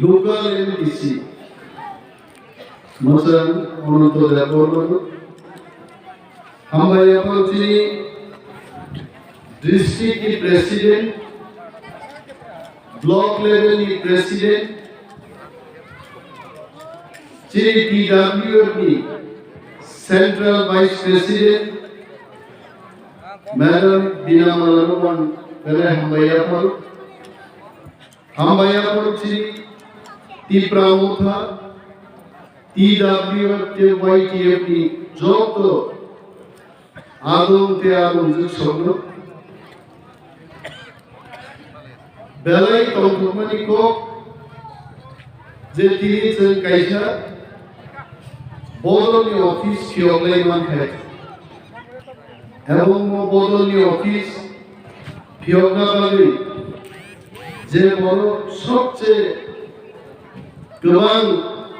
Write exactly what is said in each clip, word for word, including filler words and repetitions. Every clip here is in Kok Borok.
Local M D C, Mwchang Ananto Debbarma no. Hambai yaphang chini district ni president, block level ni president, chini T W F ni central vice president, Madam Bina Mala no ang belai hambai yaphang. Hambai yaphang chini Tipra Motha, T W F tei Y T F ni joto adong tei adongjwk songno belai tongthokmani kok je tini chwng kaisa bodolni office phiyoklai mankha. Ebong o bodolni office phiyokna bagwi je borok sobse kwbang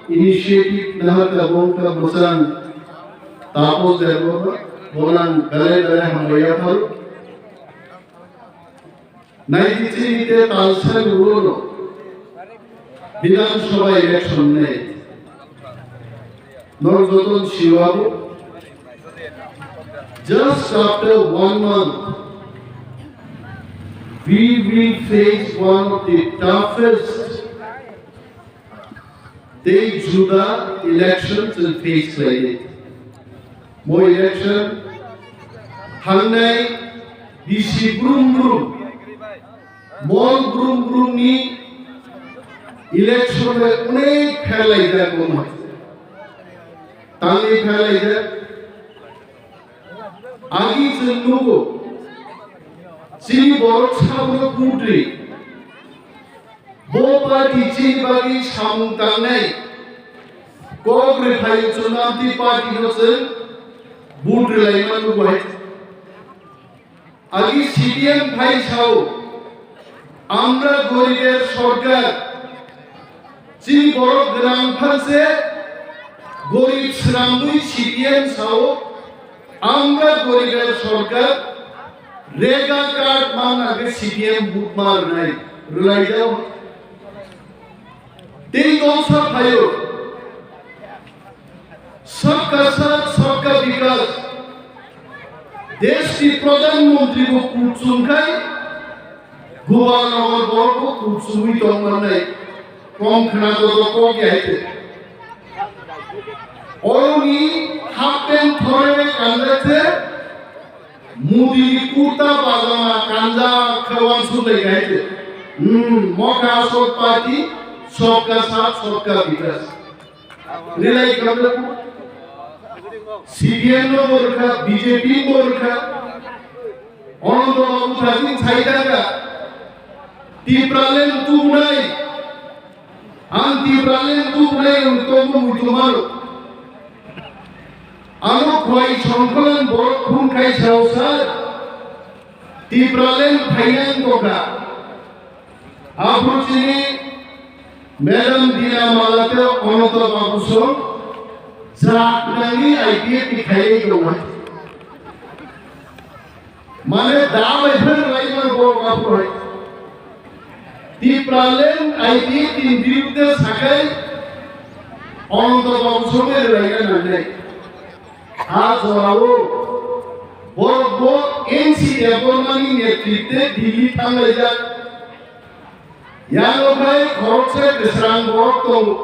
initiative naharkha, bo wngkha Mwchang Taposh Debbarma, bono ang belai belai hambai yapharo. Naidi chini te talsa ni ulo no Bidhan Sabha election nei. Norok joto sio abo. Just after one month, we will face one of the toughest tei juda election chwng face khlaidi. Bo election thangnai bisi brum brum, mol brum brum ni election bai onek pherlaijak bo ma. Tangwi pherlaijak. Agi chwng nugo, chini borok sabno kudri. Bo party chini bagwi samung tangnai kok rwphai chwng amtwi party no chwng vote rwlaima nugo hai. Agi C P M phai sao, "Amra goriber sorkar." Chini borok gwnang phanse gorib swnamwi C P M sao, "Amra goriber sorkar." Rega card manna khe C P M vote ma rwnai, rwlaijao. Tei kok sa phaio, "Sabka Saath, Sabka Vikas." Desh ni Pradhan Mantri bo kuchung khai, Gopal Nagar borok bo kuchungwi tong mannai. Kom khna joto kok ya hai te. Oroni half pant thore kanjak se, Modi ni kurta pajama kanjak khe wansuk lai hai te. Hmm, mokha asol party, Sabka Saath, Sabka Vikas. Rwlai khamle C P M no bo rwkha, B J P bo rwkha. Ananto Babu thajin sai daga. Tipraland tubunai. Ang Tipraland tubunai ang tongmo muitu maro. Ano khwai songkholan borok phung khai sao sir. Tipraland phainang tongkha. Aphuru chini Madam Bina Mala tei Ananto Babu song jak nangni I P F ni khailai tongo. Mane da bai phar lai man borok aphuru hai. Tipraland I P F ni birudde sakai Ananto Babu song bai lai nangnai. Ha jorao borok bo N C Debbarmani netritwe Delhi thanglaijak. Yano khai khoroksa kwsrang borok tongo.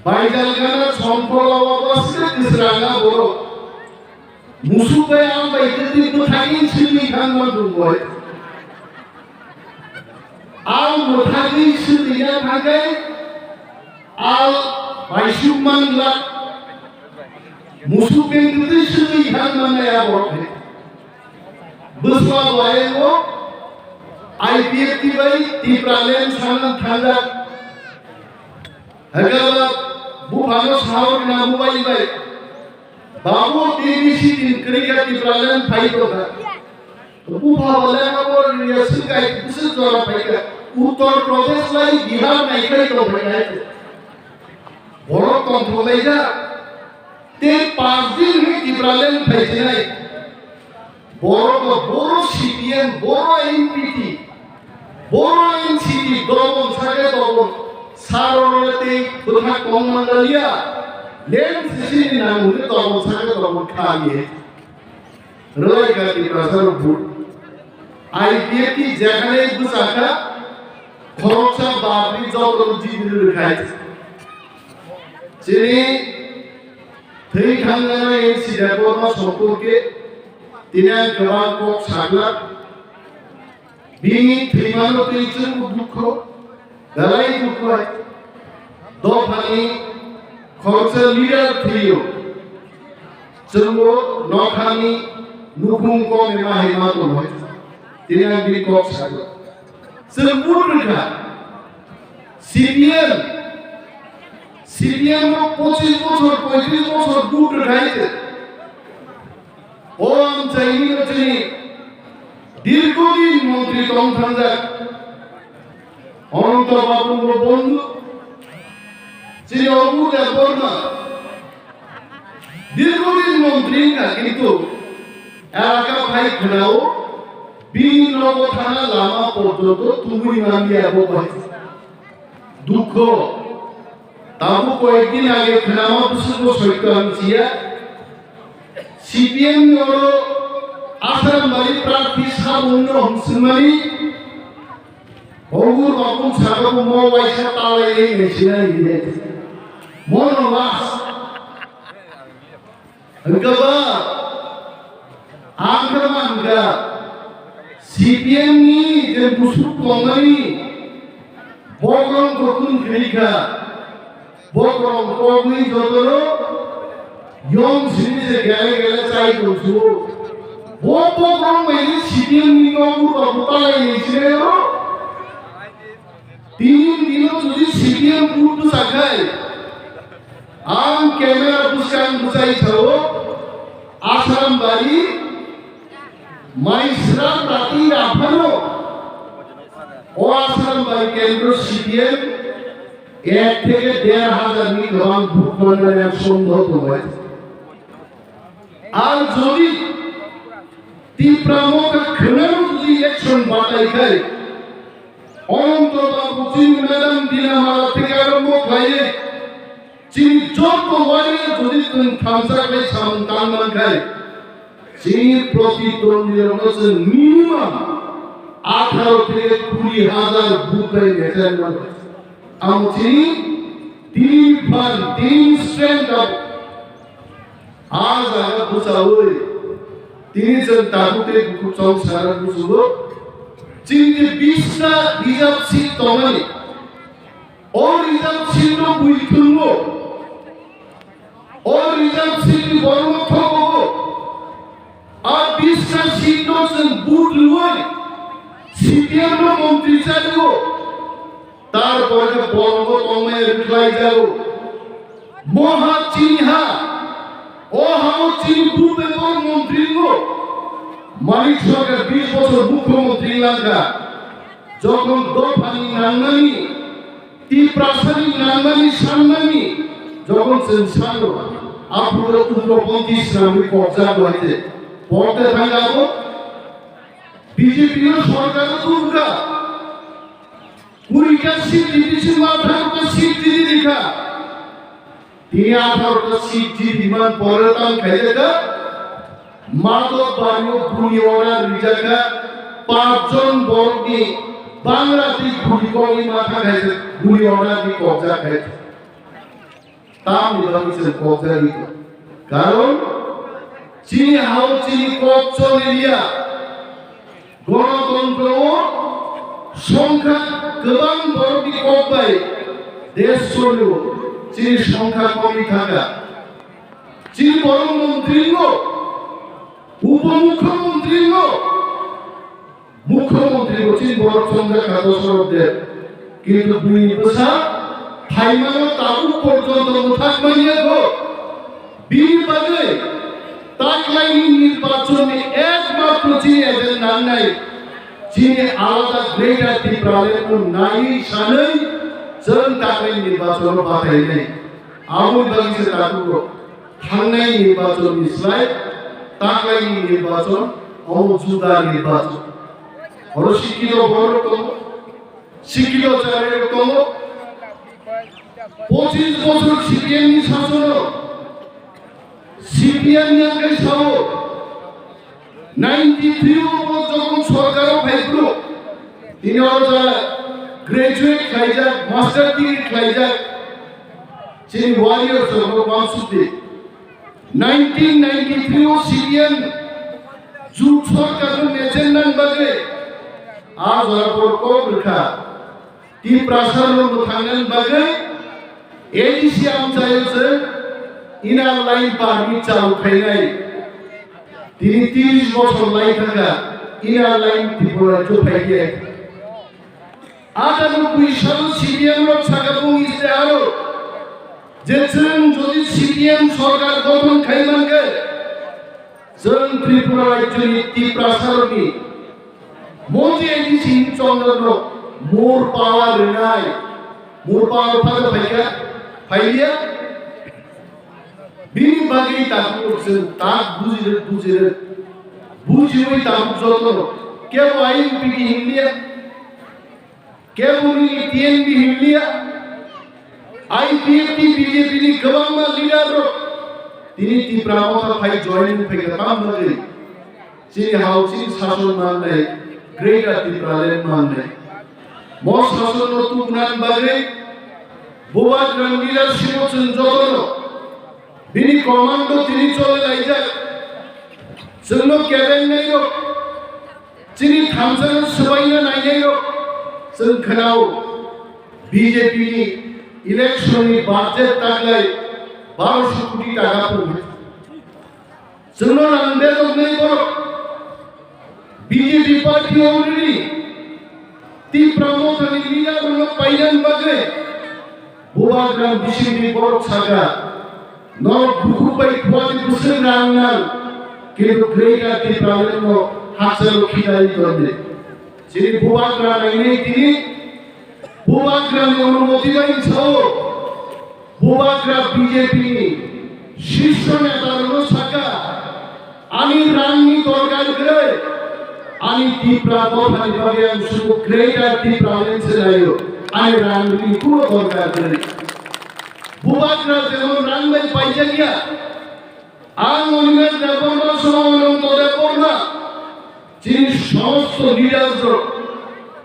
Baijal gana Songkhol Lawa baste kwsranga borok. Musuk bai ang bai kwtwi bwthagwi swtwi thangma dungoi. Ang bwthagwi swtwina thangkhe al baisuk mangla. Musuk bai kwtwi swtwi thangma nai a borok hai. Bwsla bayango I P F T bai Tipraland sana thangjak. Hekala buphano sahor na mobile bai. Babu T V C tin kwrwi kha Tipraland phai tongkha. Bupha bo lengma bo reaction kai bwswk jora phai kha. Uttar Pradesh lai Bihar nai khai tong phai kha. Borok tongthok lai kha. Tei panch din hwnwi Tipraland phai sinai. Borok bo Boro C P M, Boro N P P, Boro N C P, dobon sake dobon Sarorole tei bwthak tong manliya, leng sisini nangmungni tongmung sakhe tongmung kha ye. Rwlai kha Tiprasa rok vote. I P F T jekhane bwsakha, khoroksa bapri joto jibini rwkhai. Chini thwi thangnai N C Debbarma somporke tini ang kwbang kok sakla. Bini thwimano twi chwngbo dukho, belai dukho hai. Dophani khoroksa leader thwiyo, chwngbo nokhani nukhung kome ma hai ma tongo hai. Tini ang bini kok sago. Chwng vote rwkha. C P M, C P M rok pochis bochor, poitris bochor vote rwkha hai. O amchaini chini dirghodin montri tong thangjak Ananta Babu bo bondhu, chini Abu Debbarma dirghodin montri wngkha, kintu elaka phai khwnao bini nogo thana lama porjonto tubui manliya bo bai. Dukho. Tabuk koyekdin age khwnama bwswkbo soitto ang siya. C P M ni oro Asarambari prarthi sabungno hwnswkmani Hogur Bakung saka bo mo waisa talai ei naisinai hine. Mono last. Hwnkhe ba, ang khe mankha, C P M ni je musuk tongmani, bokrok kokun khirikha, bokrok kogwi jotoro yong simi je gele gele chai tongsuo. Bo bokrok bai je C P M ni nogo butalai ni sinayo. Tini dino jodi C P M vote bwsakhai, ang camera bwskang bwsai sao, Asarambari maisra prati raphano, o Asarambari kendro C P M ek theke der hajar ni kwbang vote manmani ang sondeho tongo. Ar jodi Tipra Motha khwnano jodi election batai khai, Ananta Babu chini madam Bina Mala theke arombo khlaiwi chini joto warrior jodi chwng thansa khlai samung tang man khai, chini protidwandi rokno chwng minimum atharo theke kuri hajar vote bai mechaimano. Amo chini team fund, team strength abo. A jaga bwchaui tini chwng tabuk tei bukhuk chong sana buchugo. Chini je bista reserve seat tongmani, o reserve seat no bui thwngmo, o reserve seat ni borokno thokogo. A bista seat no chwng vote rwui C P M no montri chario. Tarpore khe bolongo tongmani rwkhlai jago. Moha chini ha, o hao chini bupengor montri wngo. Manik Sarkar bish bochor mukhyamantri wngkha. Jokhon dophani nangnani, Tiprasani nangnani sannani, jokhon chwng sano, aphuru ugroponthi swnamwi kokjak bai de. Pokte thangabo, B J P o sorkar tubukha. Kurita seat didi si ma atharo ta seat didi dikha. Tini atharo ta seat didi man pore tang khaijaka. Mato bario guli order rijaka. Pachjon borokni bangra ti guli kogwi matha khaijak guli order di kobjak khaijak. Tamni bagwi chwng kok jagwi tong? Karon chini hao chini kok choliya. Gonotontro o songkha kwbang borokni kok bai desh cholio, chini songkha komwi thangkha. Chini borok montri wngo, upomukhyamantri wngo. Mukhyamantri bo chini borok chongjak kha Dosarot Deb, kintu bini bwsa phaimano tabuk porjonto mwthak manya kho. Bini bagwi taklaini nirbachonni ekmatro chini agenda nangnai, chini alada Greater Tipraland no naiwi sanwi chwng taklaini nirbachono batainai. Aboni bagwi se tabuk rok thangnai nirbachon ni slai taklaini nirbachon omo juda nirbachon. Oro sikito borok tongo, sikito chari rok tongo, Pochis bochor C P M ni sasono, C P M ni angkai sao, ninety three o bo jokhon sorkar o phai phuru, tini oro ja graduate khlaijak, master degree khlaijak, chini warriors rok no wansukdi. Nineteen ninety-three o C P M jut sorkar no mechen nang bagwi a jora poro kok rwkha. Tiprasa no mwthang nang bagwi A D C amchaio se inner line permit chalu khainai. Tini tris bochor lai thangkha inner line Tripura rajyo phaiya. Atanubui salo C P M rok sakha bung istiharo je chwng jodi C P M sorkar gothon khai mankhe, chwng Tripura rajyoni Tiprasarokni moji A D C hin chongrokno more power rwnai, more power phano phaikha, phaiya. Bini bagwi tabuk chwng tak bujirwk, bujirwk, bujiwi tabuk jotono kebo I N P T hinliya, kebo nini T N V hinliya, I P F T B J P ni kwbangma leader rok tini Tipra motha phai join wngphaikha tamo bagwi. Chini hao chini sason mangnai, Greater Tipraland mangnai. Mo sasonno tubunani bagwi Bubagrani leadership-o chwng jotono bini commando tini chole laijak. Chwngno kebengnai rok, chini thamsano swbaina nainai rok, chwng khwnao B J P ni election ni budget taklai barosho koti taka pungkha. Chwngno rang bedoknai borok B J P party already Tipra mothani leader rokno painani bagwi Bubagra bisingni borok sakha, norok bukhuk bai khuani bwswk rang nang, kintu Greater Tipraland no hakchalo khitai tonde. Chini Bubagra nainai tini Bubagrani onumoti bai sao. Bubagra B J P ni shirsh neta rokno sakha, ani rang ni dorkar kwrwi, ani Tipra dophani bagwi ang sudu Greater Tipraland se laio, ani rang ni kuno dorkar kwrwi. Bubagra jemon rang bai paijak ya, ang Animesh Debbarma sono Ananto Debbarma, chini somosto leaders rok,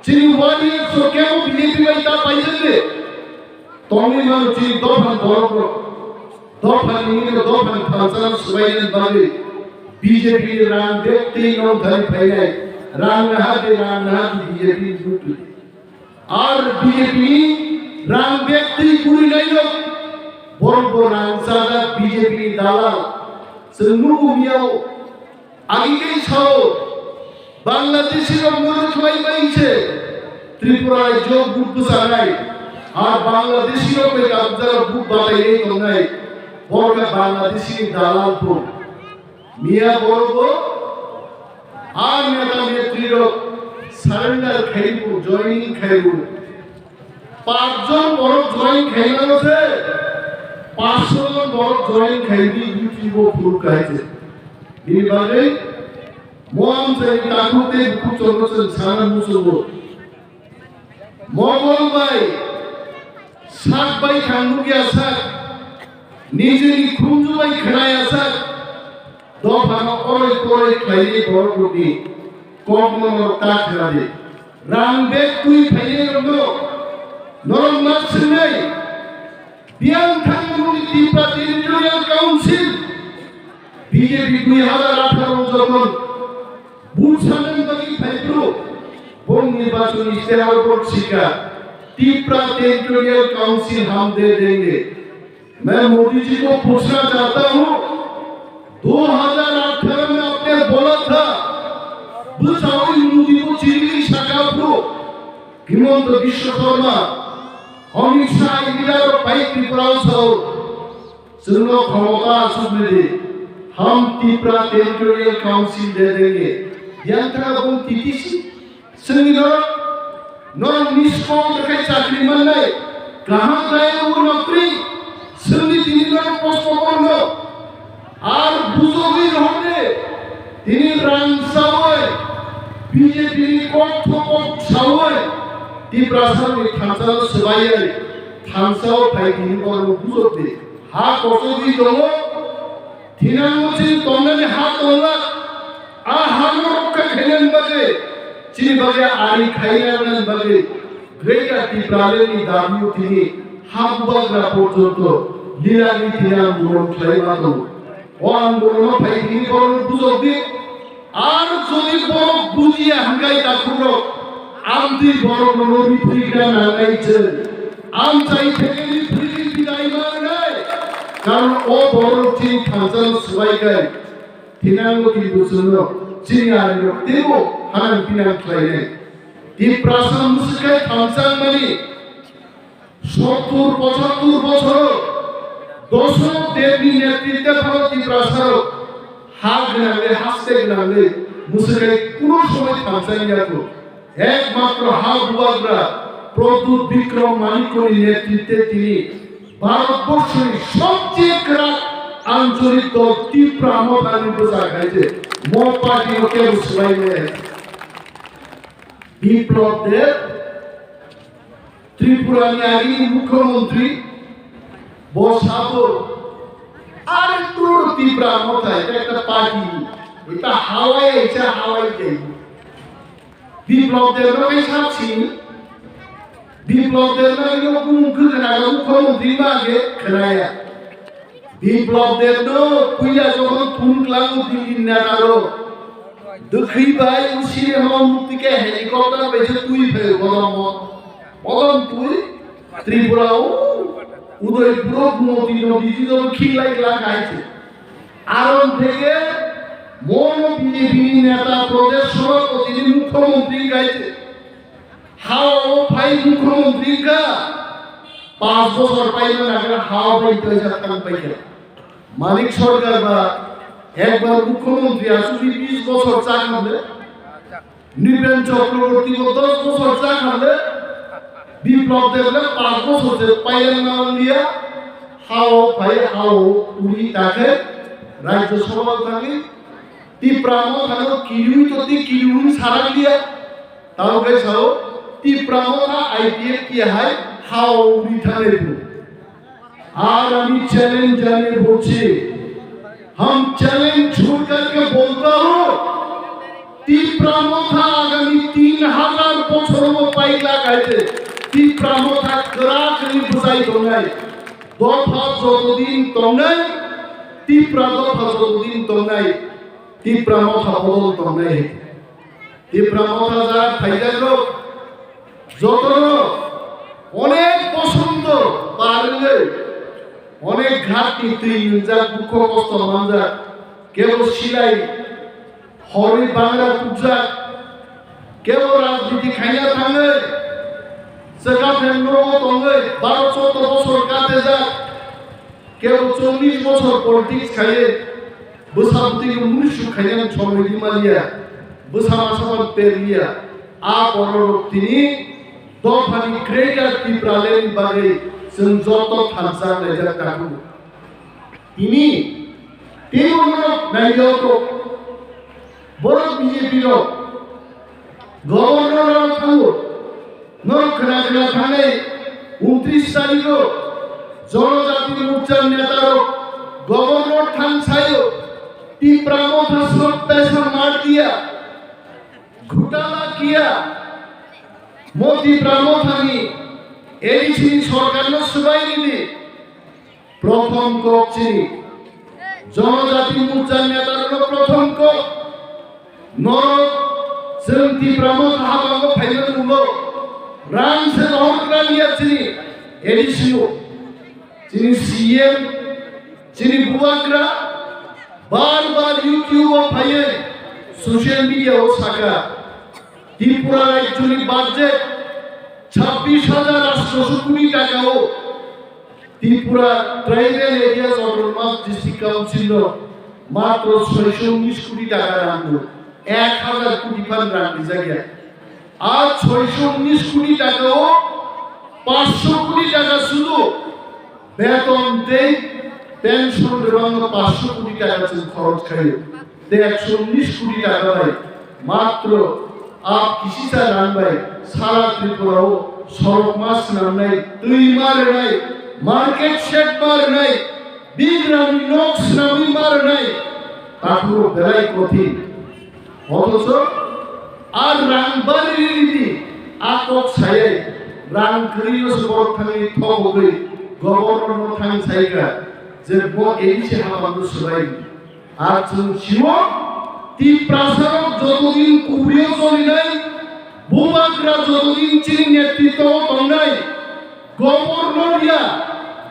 chini warriors rok kebo B J P bai ta paijak de. Tongwi mano chini dophani borok rok. Dophani wngwi dophani thansa swbainani bagwi B J P ni rang bek twi nong thani phainai. Rang naha de, rang naha de B J P ni butwi. Ar B J P ni rang bek twi kwrwinai rok. Borok bo rang chajak B J P ni dalal. Chwng nugo miyao. Agi khe sao, Bangladeshi rok muruk khlai bai se Tripura rajyo buk bwchanai, ar Bangladeshi rok bai kabjak buk batai tongnai, borok khe Bangladeshi ni dalal bo. Miya borok bo, a neta netri rok surrender khaibu, joining khaibu. Pachjon borok join khaimano se, pachsho jon borok join khaiwi YouTube-o phuru khaise. Bini bagwi mo amchaini takhuk tei bukhuk chwngno chwng sana muchungo. Mogol bai sak bai khang nukya sak, nijini khumju bai khwnaya sak, dophano oroi poroi khlaiwi borok rokni kokno norok ta khna di. Rang bag twi phainai rokno norok ma swngnai. Biyang thangmani Tipra Territorial Council B J P dui hazar atharo jokhon vote sanani bagwi phaiphuru bong nirbachon istihar board sikha Tipra Territorial Council hum de denge. मैं मोदी जी को पूछना चाहता हूँ, दो हज़ार अठारह में आपने बोला था, bwsao Modi bo chirigwi saka phuru, Himanta Biswa Sarma, Amit Shah, leader of Pai Tripura sao, chwngno khomota aswk rwdi, hum Tipra Territorial Council de denge, yang thana bung T T C. Chwngni norok, norok niskok rwkhe chakri mannai, kaham kaya o nokri, chwngni tini norok kosto korno. Ar bujogwi rohorde, tini rang sawi, B J P ni kok thokok sawi, Tiprasani thansano swbaiwi, thansa o phai tini borok bujok di. Ha kochogwi tongo, thinango chini tongnani ha tonglak. A hano rokha khainani bagwi, chini bagwi ari khainani bagwi, Greater Tipraland ni dabi o tini ha bubagra porjonto lilani thina murung khlai ma tongo. O andolon o phai tini borok bujok di. Ar jodi borok bujiya hwnkhe takhuk rok, amtwi borok no ripri gra nangnai chwng. Amchai theke ripri bidai mangnai. Karon o borok chini thansa no swbai kai. Thinango tini bwswk no chini ari rok teibo hanang pinang khlainai. Tiprasa mwswk khai thansa mani. Sottur pochattur bochoro Dosok Debni netritwe phano Tiprasarok ha gwnangwi, haste gwnangwi mwswkhe kuno somoi thansa wngya kho. Ekmatro ha bubagra Pradyut Bikram Manikyani netritwe tini Bharatborsoni sobcheye kwrak ancholik dol Tipra Mothani bwsa khai se mo party no kebo swbai maya. Biplab Deb Tripura ni agini mukhyamantri bo sabo, are tur Tipra Motha, eta ekta party ni, eta hawai, eta hawai jai. Biplab Deb no kai sab sini, Biplab Deb no ino kumung khe khna ga mukhyamantri ma ge khnaya. Biplab Deb no puila jokhon phone klango Delhi ni neta rok. Dwkhwi bai usi rema mukti khe helicopter bai se twi phaio bodom bodom twi Tripura o Udaipur o Gumoti nodi jidor khinglai glak hai se. Aron theke mono B J P ni neta Pradesh Sabhapati ni mukhyamantri kai se. Hao phai mukhyamantri ka panch bochor paina nagra hao bai toisa tang paikha. Manik Sarkar ba ekbar mukhyamantri asugwi bis bochor cha khamle, Nipen Chakraborty bo dos bochor cha khamle, Biplab Deb le panch bochor se paileng na liya, hao phai hao uri takhe Rajya Sabha thangwi Tipra Motha no kiriwi to ti kiriwi sarak liya. Tamo khe sao, Tipra Motha I P F T hai hao uri thanai bu. Aur ami challenge jane bolchi, hum challenge chhod kar ke bolta hu, Tipra Motha agami tin hazar bochor mo paila kaite, Tipra Motha kwrak ni bujai tongnai, dopha jotodin tongnai, Tipra dopha jotodin tongnai, Tipra Motha bodol tongnai. Tipra Motha ja phaijak rok jotono onek bochor no par wngwi onek ghat ni twi nwngjak, dukho kosto manjak, kebo silai horwi bangra tukjak, kebo rajniti khaina thangwi chwkaphreng nogo tongwi baro choddo bochor katejak. Kebo chollish bochor politics khaiye, bwsa bwtwi no munisuk khainani somoi rimaliya, bwsa masa phan perliya, a bororok tini dophani Greater Tipraland ni bagwi chwng joto thansa naijak takhuk. Tini teibo norok naijak kok, borok B J P rok Governor rok thango. Norok khna khna thangnai untris tarikh o Jonojati Morcha neta rok Governor thang sayo, Tipra Motha sab paisa mar diya, ghotala kiya, mo Tipra Motha ni A D C ni sorkar no swbai ridi. Prothom kok chini Jonojati Morcha neta rokno prothom kok. Norok chwng Tipra Motha habango phaimani ulo rang se rohor kra liya chini A D C o. Chini C M, chini bubagra bar bar YouTube o phaiwi social media o saka, Tripura rajyoni budget chabbish hajar atsho koti taka o Tripura Tribal Areas Autonomous District Council no matro soisho unis koti taka rang no, ek hajar koti phan rang rijak ya. Ar soisho unis koti taka o pansho koti taka sudu beton tei pension rwbangno pansho koti taka chwng khorok khaio. Tei ekso unis koti taka bai matro a kisisa rang bai sara Tripura o sorok ma swnamnai, twi ma rwnai, market shed ma rwnai, bigrani nok swnamwi ma rwnai, takhuk belai kothin. Othocho a rang bari ridi, a kok sayai, rang kwrwino se borok thangwi thok hogwi governor no thang saikha je bo A D C hapangno swbai. Ar chwng sio, Tiprasarok jotodin kubrio cholinai, bubagra jotodin chini netritwo tongnai, governor ya,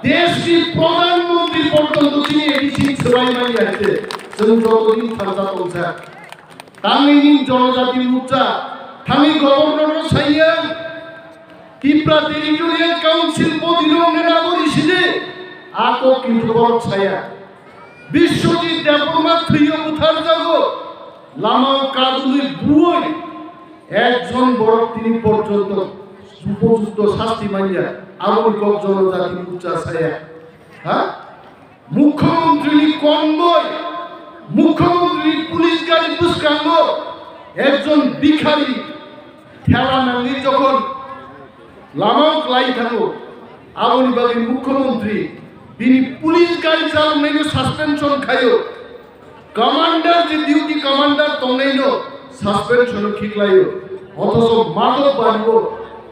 desh ni pradhan mantri porjonto chini A D C swbai manya hai se, chwng jotodin thansa tongsa. Tangwi ni Jonojati Morcha, thangwi governor no saiya, Tipra Territorial Council bodino wngnai nabo risidi, ako kintu borok saya. Biswajit Debbarma thwiyo butharjago, lamao kadulwi buoi, ekjon borok tini porjonto upojukto sasti manya, aboni kok Jonojati Morcha saya. Ha? Mukhyamantrini convoy, Mukhyamantrini police gari bwskango ekjon bikhari thela nangwi jokhon lamao klai thango, aboni bagwi Mukhyamantri bini police gari chaloknaino suspension khaio. Commander je duty commander tongnaino suspension khiklaio. Othocho Madhobbario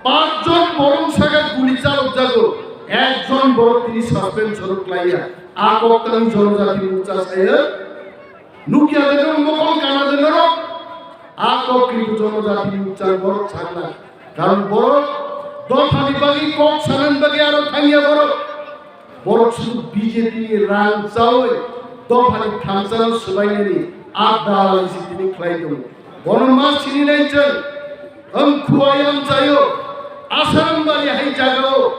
panchjon borok saka guli chalokjago, ekjon borok tini suspension klaiya. A kok tang Jonojati Morcha saya. Nukya de norok, mokol kana de norok. A kok kintu Jonojati Morcha borok sakna. Karon borok dophani bagwi kok sanani bagwi aro thangya borok. Borok sudu B J P ni rang chawi dophani thansano swbainani a dalal si tini khlai tongo. Bono ma sini nai chwng, ang khuai ang chayo, Asarambari hai jagao,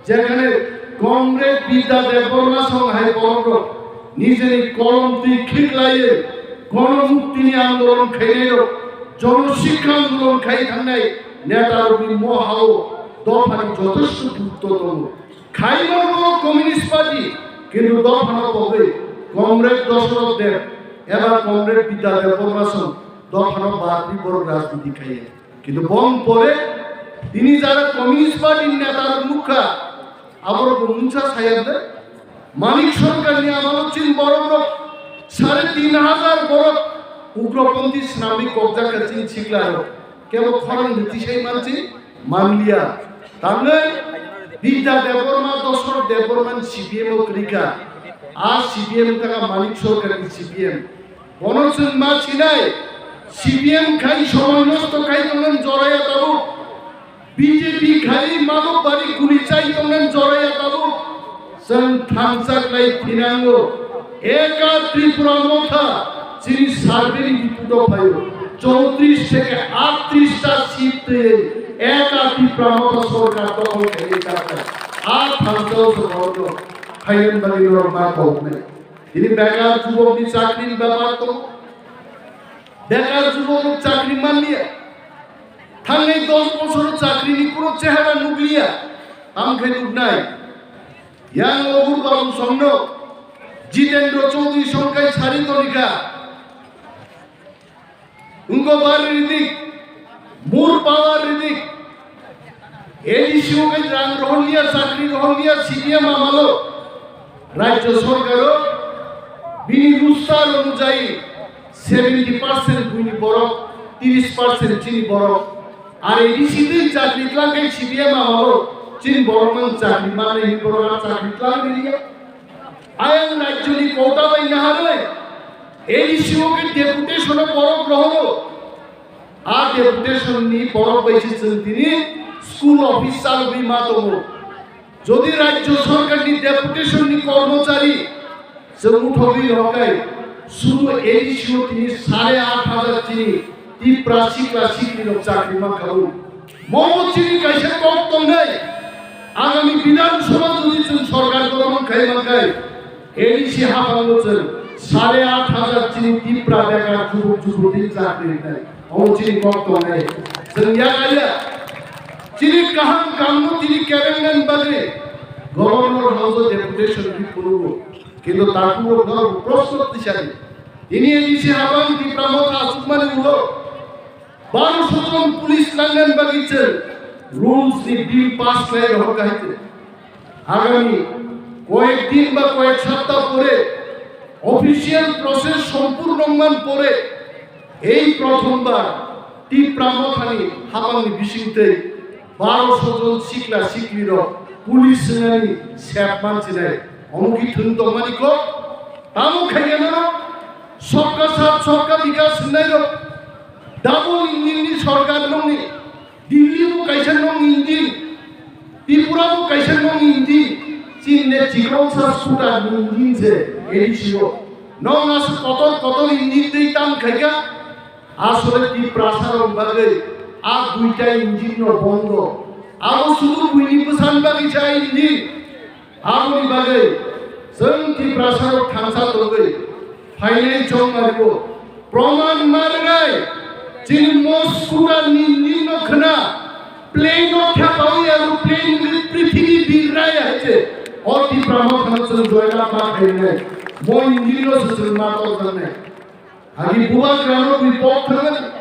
jekhane Comrade Bidya Debbarma song hai borokrok nijeni kolom twi khiklaiwi gonomuktini andolon khainairok, jono sikha andolon khai thangnai netarokni mohao dophani jotheshto gurutto tongo. Khaimano Communist Party, kintu dophano pogwi Comrade Dosoroth Deb eba Comrade Bidya Debbarma song dophano badwi borok rajniti khaiya. Kintu bong pore tini jara Communist Party ni neta rok nukha, aborok bo mungsa sayar de. Manik Sarkar ni amalo chin borok rok sare tin hajar borok ugroponthi swnamwi kokjak kha chin sikla rok. Kebo khorang bwtwi sai mansi manliya. Tamni Bidya Debbarma, Dosoroth Debbarma ni C P M o kwrwikha. A C P M wngkha Manik Sarkar ni C P M. Bono chwng ma sinai, C P M khai somoi nosto khai tongmani joraya tabuk, B J P khai Madhobbario guli chai tongmani joraya tabuk. Chwng thansa khlai thinango. Eka Tripura Motha chini survey ni report o phaio. Chowtris theke aatris ta seat twi Eka Tripura Motha sorkar dokhol khainai chakha. A thansa o se borokno khainani bagwi norok ma koknai. Tini bekar jubokni chakrini bepar tongo. Bekar jubok rok chakri manliya. Thangnai dos bosoro chakrini kuro chehara nukliya. Tamo khe nuknai. Yang Ogur Babu songno Jitendra Chaudhary songkai sari tonikha. Wngkha bari ridik, more power ridik. A D C o khe rang rohorliya, chakri rohorliya, C P M amalo. Rajya sorkaro bini roster onujayi seventy percent buini borok, tris percent chini borok. Ar A D C twi chakri twlangkhe C P M amalo chini borokno chakri mannai hwnwi borok ar chakri twlang riliya. Ayang rajyoni kota bai naharwi A D C o khe deputation o borok rohoro. A deputation ni borok bai se chwng tini school office chalogwi ma tongo. Jodi rajya sorkar ni deputation ni kormochari chwng uthogwi rohorkhe sudu A D C o tini sare aat hajar chini Tipra sikla sikli rok chakri mankha. Momo chini kaisa kok tongnai, agami Bidhan Sabha jodi chwng sorkar gothon khai mankhai, A D C haphango chwng sare aat hajar chini Tipra bekar jubuk jubuk tini chakri rinai. Omo chini kok tongnai. Chwng yakaya. Chini kaham kamno tini kebengnani bagwi Governor House o deputation khe phunukgo. Kintu takhuk rok norok proshno tisadi. Tini A D C haphang Tipra Motha achukmani ulo Baroso jon police nangnani bagwi chwng rules ni bill pass khlai rohor kha hai. Agami koyek din ba koyek sapta pore, official process sompurno wngman pore, ei prothombar Tipra Mothani hapangni bisingtwi baroso jon sikla siklirok police wngnani sep mansinai. Omo ki thwng tongmani kok? Tamo khaikhe no Sabka Saath Sabka Vikas hwnnairok double engine ni sorkar nongni. Delhi bo kaisa nong engine, Tripura bo kaisa nong engine, chini ne chikon sa scooter ni engine se A D C o. Nong aswk kotor kotor engine tei tam khaikha, asole Tiprasa rok bagwi a duita engine no bondo. Abo sudu buini bwsani bagwi sa engine. Aboni bagwi chwng Tiprasarok thansa tongwi phainai chongmario proman ma rwnai. Chini Moscow ni nino khna plane no thepawi aroplane ni prithibi birrai hai se o Tipra Mothano chwng joyla ma khainai. Moi nino se chwng ma tongjaknai. Agi bubagrano twi pok thangani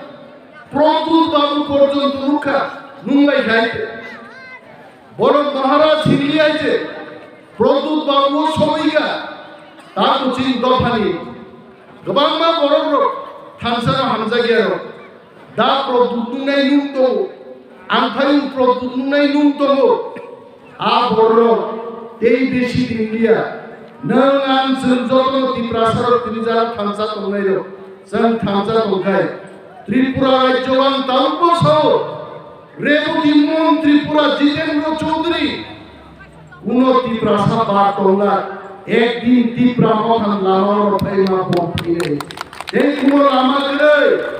Pradyut Babu porjonto nukha, nunglai khai. Borok Maharaj hinlai je Pradyut Babu somoika, ta kuching dophani kwbangma borok rok thansa hamjakya rok. Da Pradyut nungnai nung tongo, ang phai Pradyut nungnai nung tongo. A borok tei besi ringliya. Nwng ang chwng jotono Tiprasarok tini jara thansa tongnairok. Chwng thansa tongkhai Tripura rajyo ang tabukbo sao. Reboti Mon Tripura Jitendra Chaudhary. Kuno Tiprasa ba tongla. Ekdin Tipra Mothani lama oro phaima bo phire. Tei kuno lama kwrwi.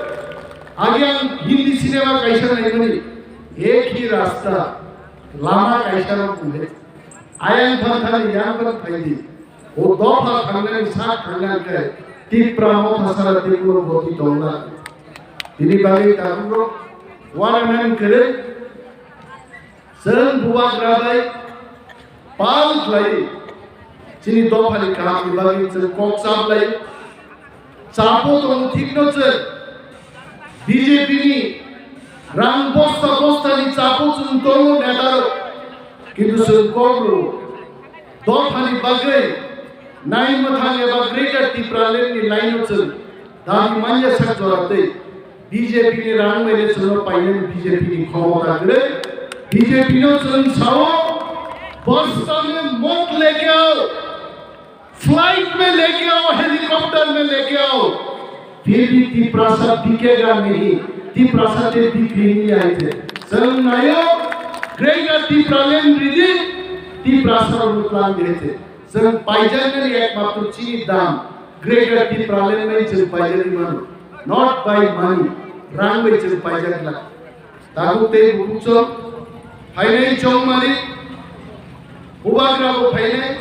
Agi ang Hindi cinema kaisa naimani. Ek hi rasta. Lama kaisa no kule. Ayang thang thang yang thang thang di. O dopha thangnani sak thangnani khe Tipra Motha sara Tipra boti tongla. Tini bagwi tabuk rok wana nang kere. Chwng bubagra bai pal khlai. Chini dophani kahamni bagwi chwng kok chap lai. Chapo tongo thikno chwng B J P ni rang bosta bosta ni chapo chwng tongo neta rok. Kintu chwng kok rw dophani bagwi nai mwthang eba Greater Tipraland ni line o chwng dabi manya sak jora tei B J P ni rang bai le chwng painani B J P ni khomota kwrwi. B J P no chwng sao bosta mein mot leke aao. Flight mein leke aao, helicopter mein leke aao, phir bhi Tiprasa bikega nahi, Tiprasa te bikri nahi aayete. Chwng naio, Greater Tipraland ridi, Tiprasa rok tlang dete. Chwng paijaknani ekmatro chini dam, Greater Tipraland bai chwng paijak mano, not by money, rang bai chwng paijak la. Tabuk tei bukuchok phainai chongmani, bubagra bo phainai,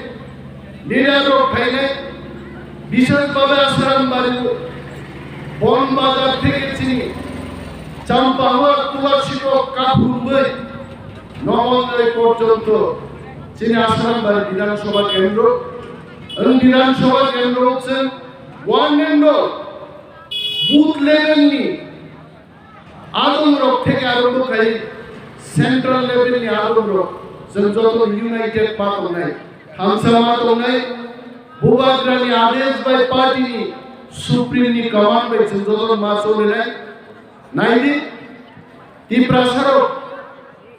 leader rok phainai, bishes babe Asram bari o, Bon Bazar theke chini Champahor Tulasi rok kaphurumbai Nomonjoi porjonto chini Asram bari Bidhan Sabha kendro, ang Bidhan Sabha kendro chwng one and all booth level ni adongrok theke arombo khai central level ni adongrok, chwng joto united ma tongnai, thansa ma tongnai, bubagrani adesh bai party ni supreme ni command bai chwng joto ma cholinai. Naidi, Tiprasarok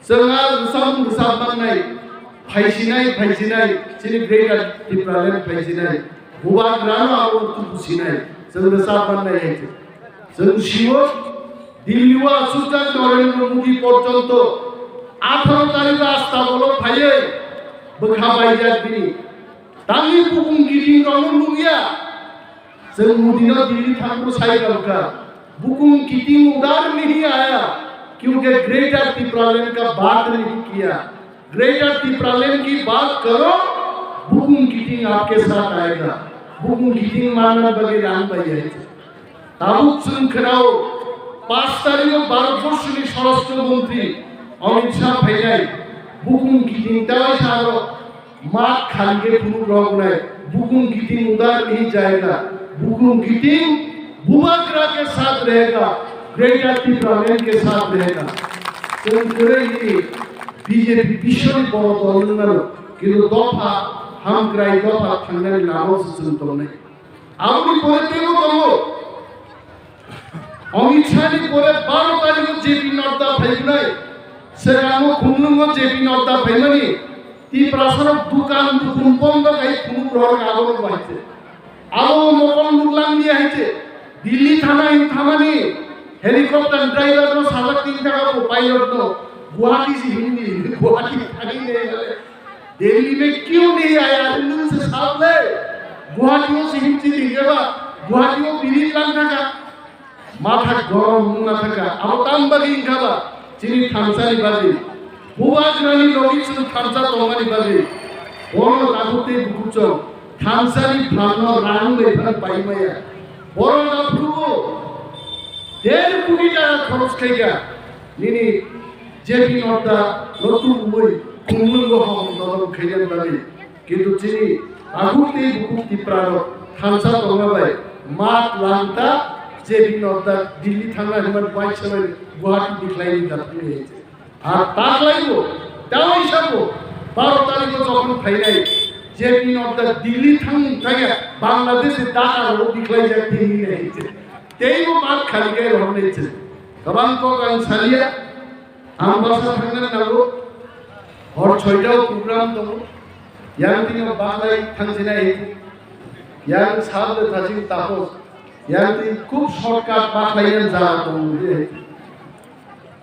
chwng a rwchapmung rwchap mannai, phaisinai, phaisinai, chini Greater Tipraland phaisinai, bubagrano abo tubusinai, chwng rwchap mannai hai se. Chwng sio, Delhi o achukjak Narendra Modi porjonto atharo tarikh o Astabolo phaiwi bwkha baijak bini. Tangwi bukung kiting rokno nukya. Chwng Modi no Delhi thangbo sai rwkha. Bukung kiting udar nahi aaya, kyunki Greater Tipraland ka baat nahi kiya. Greater Tipraland ki baat karo, bukung kiting aapke saath aayega. Bukung kiting manna bagwi rang bai hai. Tabuk chwng khwnao, paanch tarikh o Bharatborshni Swarashtra Montri Amit Shah phainai, bukung kiting tei saro mat khalige phunuk rok nai, bukung kiting udar nahi jayega, bukung kiting bubagra ke saath rahega, Greater Tipraland ke saath rahega. Chwng kwrwi nini B J P biswni boro dol wng mano, kintu dopha hamkrai dopha thangnani lama se chwng tongnai. Aboni pore teibo tongo. Amit Shah ni pore baro tarikh o J P Nadda phaignai. Swkango khumlungo J P Nadda phaimani. Tiprasarok dukan dukun bondo khai khumuk rohor abono bahaise. Abo mokol nuklang ni haise. Delhi thana hin thamani helicopter driver no sajak tin taka bo pilot no Guwahati si hindi Guwahati thani ne. Delhi mein kyun nahi aaya? Nung se saal le Guwahati o se himchi dikhe ba, Guwahati o biri lang thaka. Matha gorom wngna thaka. Abo tam bagwi wngkha ba? Chini thansa ni bagwi. Bubagrani logi chwng thansa tongmani bagwi. Bono tabuk tei bukuchong thansa ni phalno rang bai phan pai maya. Bono na phurugo der koti taka khoros khaika. Nini J P Nadda no tubui khumlungo hom dodom khainani bagwi. Kintu chini takhuk tei bukhuk Tipra rok thansa tongma bai mat langta J P Nadda Delhi thangna hinmani bai chwrai Guwahati ni khlai ni dathangni hinse. Ar taklaibo, tei sabo baro tarikh o jokhon phainai J P Nadda Delhi thang thangya Bangladesh ni Dhaka ro bikhlai jak thini hinse. Teibo mat khali kai rohornai se. Kabang kok ang salia. Ambasa thangna nango. Hor soita o program tongo. Yang tini baklai thangsinai. Yang sal de thajing tapos. Yang tini khub shortcut baklai yang jaga tongo.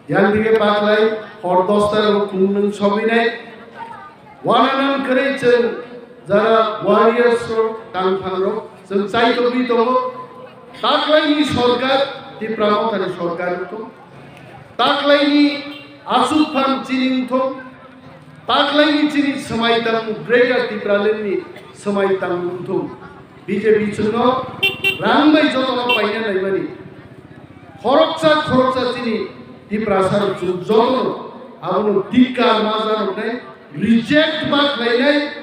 Yang tini baklai hor dosta o kunung sobinai. Wananan kwrwi chwng jara warriors rok, tangphang rok, chwng chaitogwi tongo. Taklaini sorkar, Tipra Mothani sorkar wngthung. Taklaini achukphang chini wngthung. Taklaini chini swmai tangmung Greater Tipraland ni swmai tangmung wngthung. B J P chwngno rang bai jotono paina naimani. Khoroksa khoroksa chini Tiprasa rok chwng jotono abono dhikar ma janoknai, reject ma khlainai,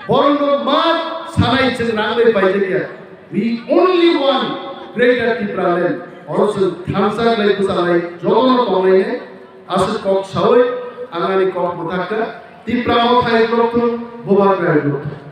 borokno ma sanai chwng rang bai paijakya. We only want Greater Tipraland. Oro chwng thansa khlai bwchalai jotono tonglainai. Aswk kok sawi ang ani kok mwthakha. Tipra Mothai rok thung, Bubagra rok thung.